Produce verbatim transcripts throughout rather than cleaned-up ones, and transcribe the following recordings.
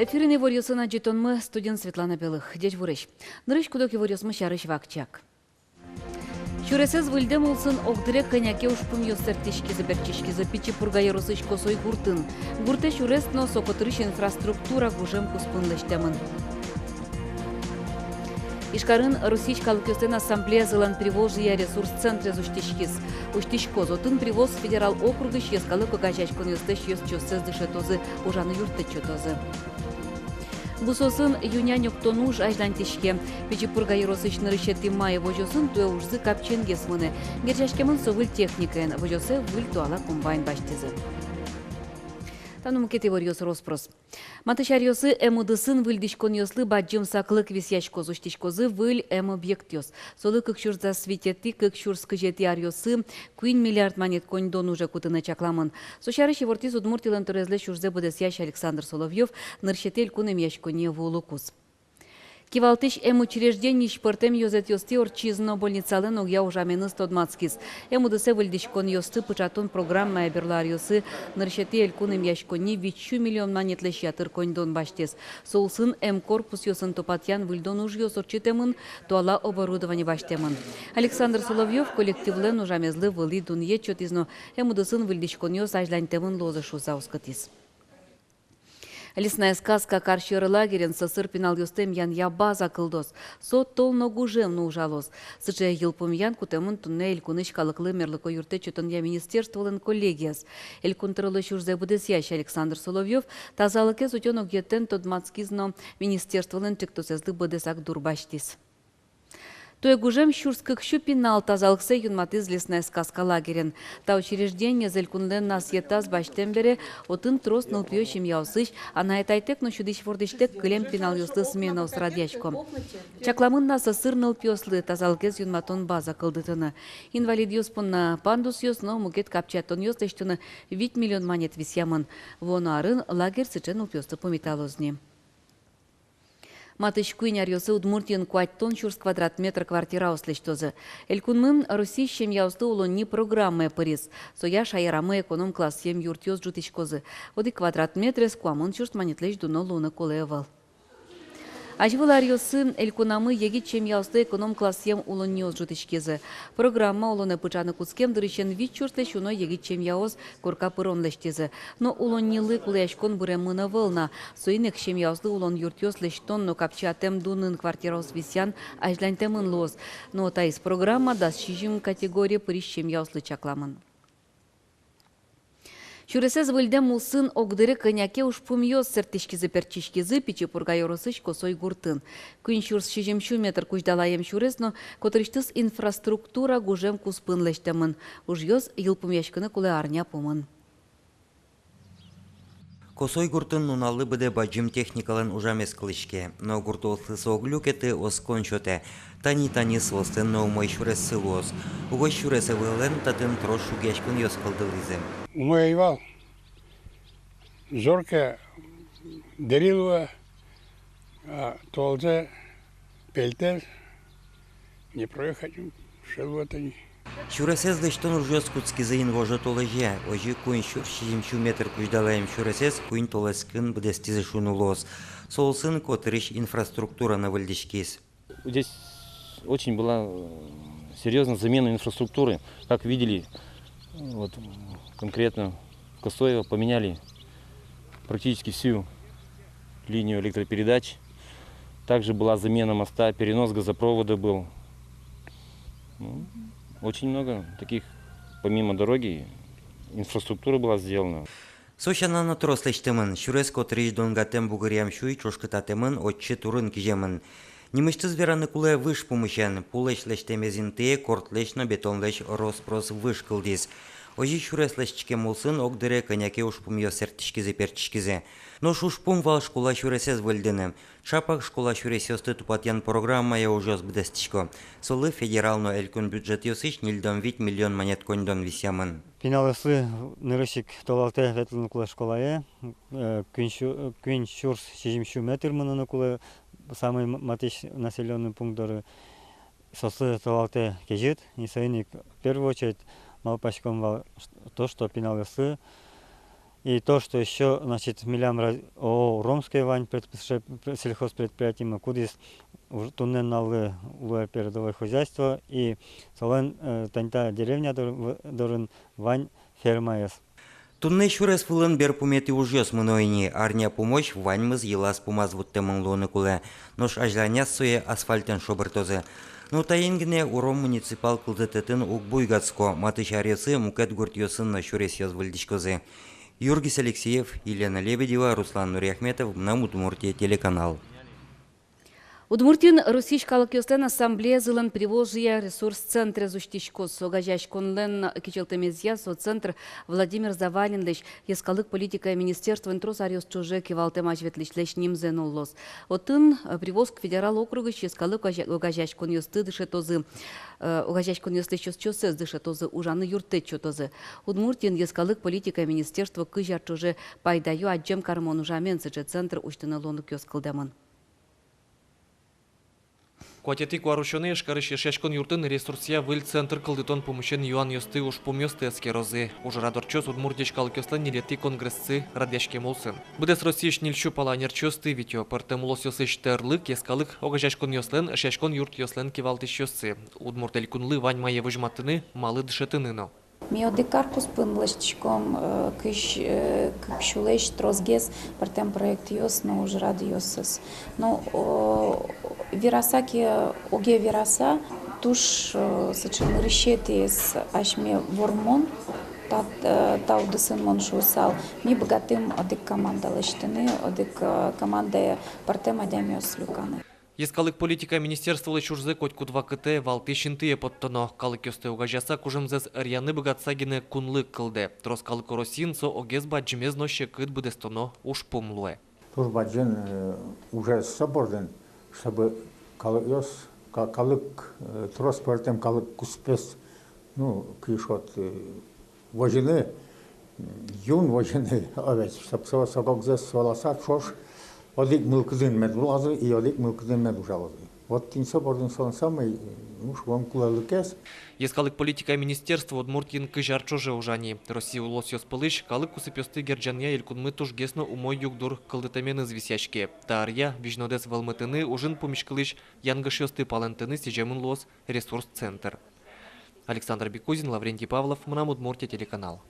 Эфирын иворъёсын адӟытонмы, студиын Светлана Белых. Ӟечбуресь! Нырысь куд-ог иворъёсмы сярысь вакчияк. Сюресэз выльдэм улсын огдыре кӧня ке ужпумъёс сэрттӥськизы-пертчиськизы Пичи Пурга ёросысь Косой гуртын. Гуртэ сюрес но со котырысь инфраструктура гужем куспын лэсьтэмын. Ижкарын Россиысь калыкъёслэн ассамблеязылэн привозъя ресурс центрез усьтӥськиз. Усьтӥськоз. Отын Приволжск федерал округысь йӧскалык огазеяськонъёслэсь ёзчиоссэс дышетозы, ужаны юрттэт сётозы. Бусыосын ю-нянь октон уж азьланьтӥське. Пичи Пурга ёросысь нырысетӥ мае возёсын туэ ужзы капчиенгес мынэ. Герӟаськемын со выль техникаен, возёсэ выль туала комбайн басьтӥзы. Тани мукет иворъёс рос-прос. Матысь аръёсы эм удысын выльдӥськонъёслы бадӟым саклык висъяськоз, усьтӥськозы выль эм объектъёс. Солы кык сюрс дас витетӥ, кык сюрс кызетӥ аръёсы куинь миллиард манет коньдон уже кутыны чакламын. Со сярысь ивортӥз Удмуртилэн торезлэсь ужзэ быдэсъясь Александр Соловьёв нырысетӥ элькун эмъяськонние вуылыкуз. Кивалтӥсь эм учреждениысь пӧртэм ёзэтъёстӥ ортчиз но больницалэн огъя ужаменыз тодматскиз. Эм удысэ выльдӥськонъёсты пыӵатон программая берло аръёсы нырысетӥ элькун эмъяськонни вить сю миллион манетлэсь ятыр коньдон басьтӥз. Со улсын эм корпусъёсын тупатъян-выльдон ужъёс ортчытэмын, туала оборудование басьтэмын. Александр Соловьёв коллективлэн ужамезлы вылӥ дунъет сётӥз но эм удысын выльдӥськонъёс азьланьтэмын луозы шуыса оскытӥз. «Лесная сказка» кар сьӧры лагерен сӧсыр пиналъёсты эмъянъя база кылдоз. Со тол но гужем но ужалоз. Сыӵе йылпумъян кутэмын туннэ элькунысь калыклы мерлыко юрттэт сётонъя министерстволэн коллегияз. Элькун тӧролэсь ужзэ быдэсъясь Александр Соловьёв тазалыкез утён огъетэн тодматскиз но министерстволэн ӵектосэзлы быдэсак дур басьтӥз. Туэ гужем сюрс кык сю пинал тазалыксэ юнматӥз «Лесная сказка» лагерен. Та учреждениез элькунлэн асъетаз басьтэм бере, отын трос нылпиё семьяосысь, анай-атайтэк но сюдӥсь-вордӥсьтэк кылем пиналъёслы сменаос радъясько. Чакламын на сӧсыр нылпиослы тазалыкез юнматон база кылдытыны. Инвалидъёс понна пандусъёс но мукет капчиятонъёс лэсьтыны вить миллион манет висъямын. Вуоно арын лагерь сыӵе нылпиосты пумиталоз ни. Матысь куинь аръёсы Удмуртиын куатьтон сюрс квадрат метр квартираос лэсьтозы. Элькунмы Россиысь семьяослы улонни программае пыриз. Соя шаерамы эконом классъем юртъёс ӝутӥськозы. Одӥг квадрат метрез куамын сюрс манетлэсь дуно луыны кулэ ӧвӧл. Азьвыл аръёсы элькунамы егит семьяослы эконом классъем улонниос ӝутӥськизы. Программа улонэ пыӵаны кутскем дырысен вить сюрслэсь уно егит семьяос корка пырон лэсьтӥзы. Но улоннилы кулэяськон быремын ӧвӧл на. Соин ик семьяослы улон юртъёс лэсьтон но капчиятэм дунын квартираос висъян азьланьтэмын луоз. Но таиз программа дас сизьым категорие пырись семьяослы чакламын. Сюресэз выльдэм улсын огдыре кӧня ке ужпумъёс сэрттӥськизы-пертчиськизы Пичи Пурга ёросысь Косой гуртын. Куинь сюрс сизьым сю метр кузьдалаем сюрес но котырысьтыз инфраструктура гужем куспын лэсьтэмын. Ужъёс йылпумъяськыны кулэ арня пумын. Косой гуртын нуналлы быдэ бадӟым техникалэн ужамез кылӥське. Но гуртоослы со уг люкеты, оскон сётэ. Тани-тани соослэн но умой сюрессы луоз. Угось сюрес ӧвӧллэн татын трос шугъяськонъёс кылдылӥзы. Умой ӧй вал. Зор ке, дэри луэ, а толзэ пельтэз, не проехать, шел вот они. Сюресэз лэсьтон ужъёс кутскизы инвожо толэзе. Озьы куинь сюрс сизьым сю метр кузьдалаем сюресэз куинь толэзькын быдэстӥзы шуыны луоз. Со улсын котырысь инфраструктура но выльдӥськиз. Здесь очень была, э, серьёзная замена инфраструктуры. Как видели, вот, конкретно в Косоево поменяли практически всю линию электропередач. Также была замена моста, перенос газопровода был. Ну, очень много таких, помимо дороги, инфраструктура была сделана. Со сяна но трос лэсьтэмын. Сюрес котырысь донгатэм бугыръям сюй ӵошкытатэмын, отчы турын киземын. Нимысьтыз вераны кулэ выж пумысен. Пулэсь лэсьтэмез интые кортлэсь но бетонлэсь рос-прос выж кылдӥз. Озьы сюрес лэсьтӥськем улсын огдыре кӧня ке ужпумъёс сэрттӥськизы-пертчиськизы. Нош ужпум вал школа сюресэз выльдыны. Ӵапак школа сюресъёсты тупатъян программая ужъёс быдэстӥсько. Солы федерал но элькун бюджетъёсысь ньыльдон вить миллион манет коньдон висъямын. Пиналъёслы нырысь ик толалтэ ветлыны кулэ школае, э, куинь сю-, куинь сюрс сизьым сю метр мыныны кулэ самой м-, матысь населённый пункт доры. Соослы толалтэ кезьыт, и соин ик в первую очередь малпаськом вал ш-, то, что пиналъёслы И то, что ещё, значит, милям раз-, ООО «Уромское» вань предприятие, сельхозпредприятиемы, кудӥз уж-, туннэ нуналлы луэ передовой хозяйство, и солэн, э, тани та деревня дор-, в-, дорын вань фермаез. Туннэ сюрес вылын берпуметӥ ужъёс мыно ини, арня пумозь ваньмыз йылаз-пумаз вуттэмын луыны кулэ, нош азьланяз сое асфальтэн шобыртозы. Но таин гинэ Уром муниципал кылдытэтын уг буйгатско, матысь аръёсы мукет гуртъёсын но сюресъёс выльдӥськозы. Юргис Алексеев, Елена Лебедева, Руслан Нуриахметов, «Мынам Удмуртие» телеканал. Удмуртиын Россиысь калыкъёслэн ассамблеязылэн «Приволжья» ресурс центрез усьтӥськоз. Огазеяськонлэн кичӧлтэмезъя со центр Владимир Завалинлэсь, йӧскалык политикая министерствоын трос аръёс ӵоже кивалтэм азьветлӥсьлэсь, нимзэ нуллоз. Отын, э, Приволжск федерал округысь йӧскалык огазея-, огазеяськонъёсты дышетозы, э, огазеяськонъёслэсь ёзчиоссэс дышетозы, ужаны юрттэт сётозы. Удмуртиын йӧскалык политикая министерство кызь ар ӵоже пайдаё, адӟем кармон ужамен сыӵе центр усьтыны луонлыкъёс кылдэмын. Куатетӥ куарусёнэ Ижкарысь Эшъяськон юртын ресурсъя выль центр кылдытон пумысен юанъёсты, ужпумъёсты эскерозы. Ужрад ортчоз Удмуртиысь калыкъёслэн ньылетӥ конгрессы радъяськем улсын. Быдэс Россиысь ньыль сю пала ӧнерчиосты витё. Пӧртэм улосъёсысь тӧрлык, йӧскалык огазеяськонъёслэн, эшъяськон юртъёслэн кивалтӥсьёссы. Удмурт Элькунлы вань мае возьматыны, малы дышетыны но. Ми одӥг кар куспын лэсьтӥськом, э, кызь, э, кык сюлэсь тросгес пӧртэм проектъёс но ужрадъёсыз. Ну, о, вераса ке, огъя вераса, туж, э, сыӵе нырысетӥез асьме вормон, та, э, та удысын мон шуысал, ми быгатӥм одӥг команда лэсьтыны, одӥг, э, командае пӧртэм адямиос люканы. Йӧскалык политикая министерстволэсь ужзэ котькуд вакытэ валтӥсь интые поттоно. Калыкъёсты огазеяса, кужымзэс ӧръяны быгатыса гинэ кунлык кылдэ. Трос калыко Россиын со огез бадӟымез но секыт быдэстоно ужпум луэ. Туж бадӟым, э, ужез со бордын, чтобы калыкъёс, ка-, калык, э, трос пӧртэм калык куспес, ну, кышкыт, э, возьыны, юн возьыны, а ведь, чтоб со, со огзэс сыласа, ӵош одӥг мылкыдын мед улазы и одӥг мылкыдын мед ужалозы. Вот тӥни со бордын солэн самый, ну, шуом, кулэлыкез. Йӧскалык политикая министерство Удмуртиын кызь ар ӵоже ужа ни. Россия улосъёс пӧлысь калык кусыпъёсты герӟанъя элькунмы тужгес но умой югдур кылдытэменыз висъяське. Та аръя визьнодэз вӧлмытыны, ужын пумиськылӥсь янгышъёсты палэнтыны сӥземын луоз ресурс центр. Александр Бекузин, Лаврентий Павлов, «Мынам Удмуртие» телеканал.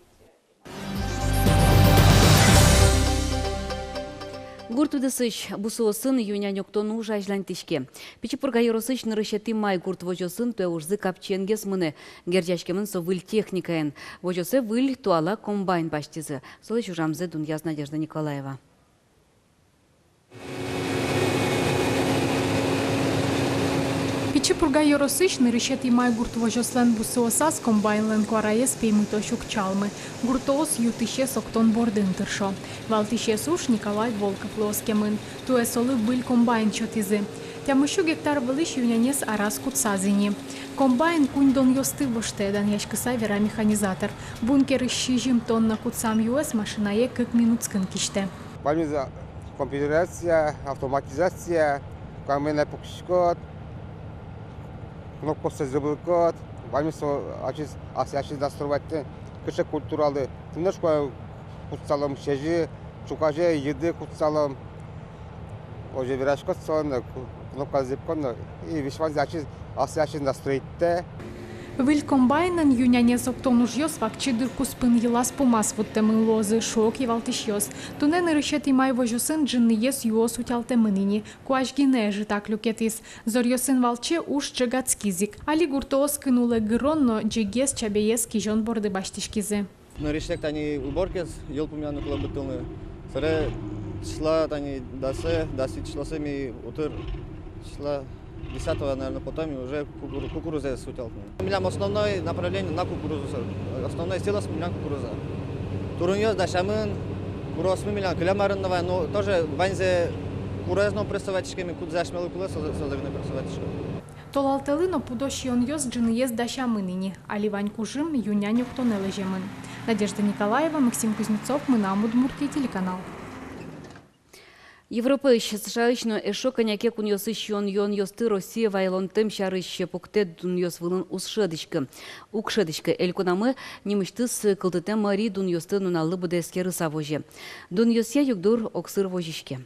Гурт удысысь бусыосын ю-нянь октон уж азьланьтӥське. Пичи Пурга ёросысь нырысетӥ май гурт возёсын туэ ужзы капчиенгес мынэ. Герӟаськемын со выль техникаен. Возёсэ выль туала комбайн басьтӥзы. Солэсь ужамзэ дунъяз Надежда Николаева. Пичи Пурга ёросысь нырысетӥ май гурт возёслэн бусыосаз комбайнлэн куараез пеймытозь уг чалмы. Гуртоос ю-тысез октон бордын тыршо. Валтӥсез уж Николай Волковлы оскемын. Туэ солы выль комбайн сётӥзы. Тямыссю гектар вылысь ю-нянез араз кутсаз ини. Комбайн куинь донъёсты воштэ, данъяськыса вера механизатор. Бункерысь сизьым тонна кутсам юэз машинае кык минутскын кисьтэ. Ваньмыз компьютеризация, автоматизация, камере пукиськод, кнопкаоссэ зӥбылӥськод, ваньмыз со ачиз, ас ачиз настроить каре, кыӵе культуралы тынэшко кутсалом, сезьы, ӵуказе, йыды кутсалом. Озьы вераськод солэн, кнопказэ зӥбкон но, и весь ваньзэ ачиз, ас ачиз настроить каре. Выль комбайнэн ю-нянез октон ужъёс вакчи дыр куспын йылаз-пумаз вуттэмын луозы, шуо кивалтӥсьёс. Туннэ нырысетӥ май возёсын ӝыныез юос утялтэмын ини, куазь гинэ ӧжытак люкетӥз. Зоръёсын валче уж ӝегатскиз ик. Али гуртоос кын улэ гырон но ӟегез чабеез кизён борды басьтӥськизы. Нырысьтэк тани уборкаез йылпумъяны кулэ быдтыны. Собере числа тани дасэ, дас вить числосэ ми утыр, числа десятого, наверное, потом и уже кукур-, кукурузаез утялтыны. Милям основной направление на кукурузу, основной силос милям кукуруза. Турынъёс дасямын, куроосмы милям кылем арын но вань, но тоже ваньзэ куроез но прессовать кариськом, кудзэ асьмелы кулэ, созэ, созэ гинэ прессовать кариськом. Толалтэлы но пудо сиёнъёс ӝыныез дасямын ини. Али вань кужым ю-нянь октонэ лэземын. Надежда Николаева, Максим Кузнецов, «Мынам Удмуртие» телеканал. Европаысь, США-ысь но эшшо кӧня ке кунъёсысь сиён-юонъёсты Россие вайылонтэм сярысь пуктэт дунъёс вылын уз шӧдӥськы. Уг шӧдӥськы. Элькунамы нимысьтыз кылдытэм ӧри дунъёсты нуналлы быдэ эскерыса возе. Дунъёсъя югдур огсыр возиське.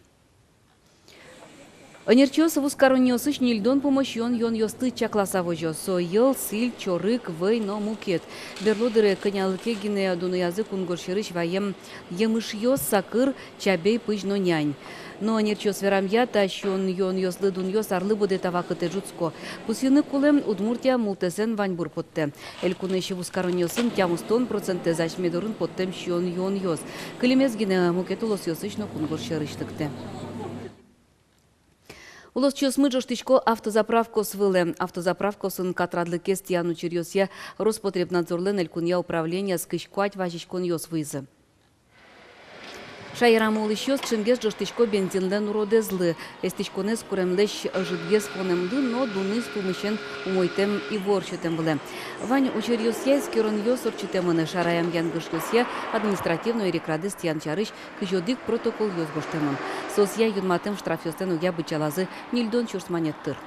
Ӧнерчиос вузкаронниосысь ньыльдон пумо сиён-юонъёсты чакласа возё. Со йӧл, сӥль, чорыг, вӧй но мукет. Берло дыре кӧнялы ке гинэ дуноязы кунгож сьӧрысь ваем емышъёс: сакыр, чабей, пызь но нянь. Но ӧнерчиос верамъя, та сиён-юонъёслы дунъёс арлы быдэ та вакытэ ӝутско. Пусйыны кулэ, Удмуртия мултэсэн ваньбур поттэ. Элькунысь вузкаронниосын тямыстон процентэз асьме дорын поттэм сиён-юонъёс. Кылемез гинэ мукет улосъёсысь но кунгож сьӧрысь лыктэ. Улосчиосмы ӝожтӥсько автозаправкаос вылэ. Автозаправкаосын катрадлыкез тӥян учыръёсъя Роспотребнадзорлэн элькунъя управлениез кызь куать вазиськонъёс вуизы. Шаерамы улӥсьёс ӵемгес ӝожтӥсько бензинлэн уродэзлы, эстӥськонэз куремлэсь ӧжытгес понэмлы но дуныз пумысен умойтэм ивор сётэм вылэ. Вань учыръёсъя эскеронъёс ортчытэмын. Шараям янгышъёсъя административной эрикрадэз тӥян сярысь кызь одӥг протоколъёс гожтэмын. Соосъя юнматэм штрафъёслэн огъя быдӟалазы ньыльдон сюрс манет тыр.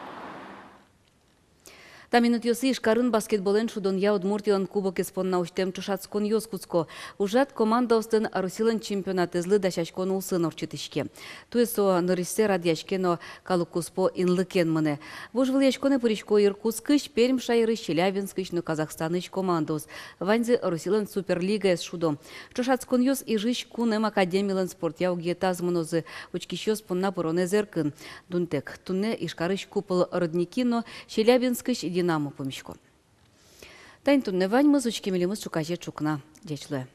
Та минутъёсы Ижкарын баскетболэн шудонъя Удмуртилэн кубокез понна усьтэм ӵошатсконъёс кутско. Ужрад командаослэн Россилэн чемпионатэзлы дасяськон улсын ортчытӥське. Туэ со нырысьсэ радъяське но калыккуспо инлыкен мынэ. Вожвылъяськонэ пырисько Иркутскысь, Пермь шаерысь, Челябинскысь но Казахстанысь командаос. Ваньзы Россилэн Суперлигаез шудо. Ӵошатсконъёс Ижысь кунэм академилэн спортъя огъетаз мынозы. Учкисьёс понна пыронэз эркын. Дунтэк туннэ Ижкарысь «Купол» «Родники» но Челябинскысь «Динамо» пумисько. Тани туннэ ваньмыз. Учке милемыз ӵуказе ӵукна. Ӟеч луэ.